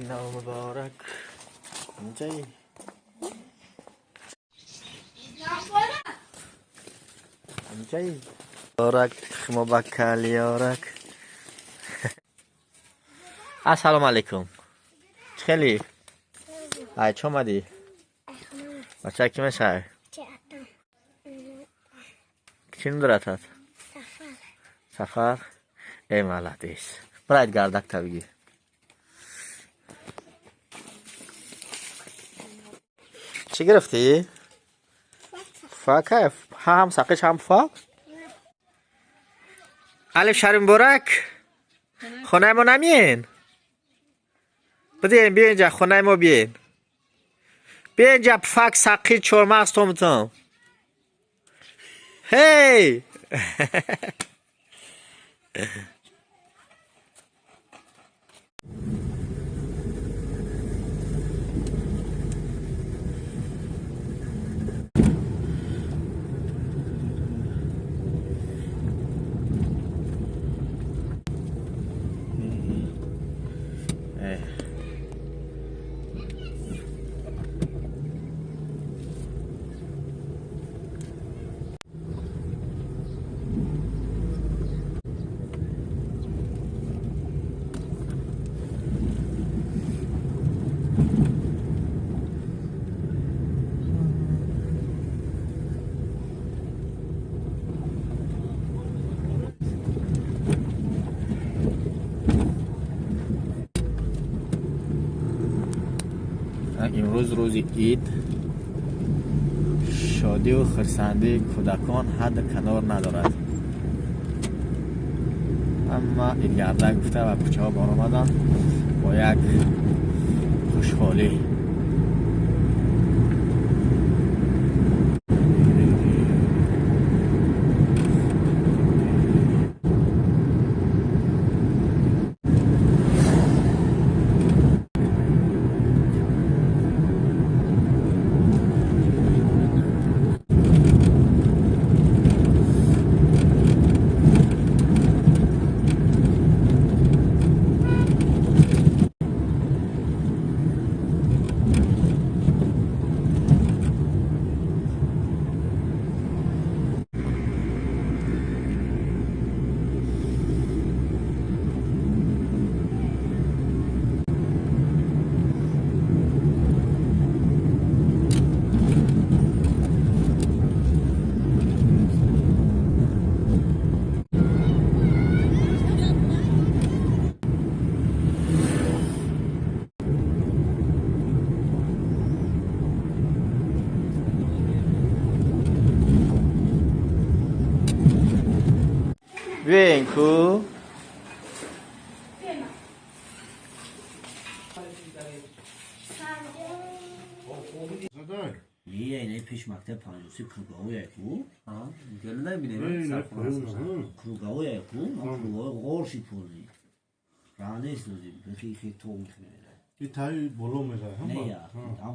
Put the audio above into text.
Нав муборак. Инҷаи. Инҷаи. Муборак, тухмо ба калиёрак. Ассалому алайкум. Чӣ хели? Ай, чӣ омадӣ? Бача ки мешавӣ? Чӣ ном доратат? Сафар. Э, молодец. Брайт гардакта бигир. Чӣ гирифтӣ? Фака ҳам сақиш ҳам фак? Алиф шари муборак. Хонаи мо намиен? Бидем, биё инҷа, хонаи мо биен. Биё инҷа, пфак, сақи, чормағз томутам. Ҳей! Имрӯз рӯзи ид, шодиву хурсандии кӯдакон ҳадду канор надорад. Ҳама идгардак гуфта ба кӯчаҳо баромаданд бо як хушҳолӣ. Биёен ку. Не, пеш мактаб панҷоси круговое ку. Круговое ку, круговое ғорши пози. Раҳ нест ози, бихи хи то мехӯред. И таи боло меравад. Не, я, там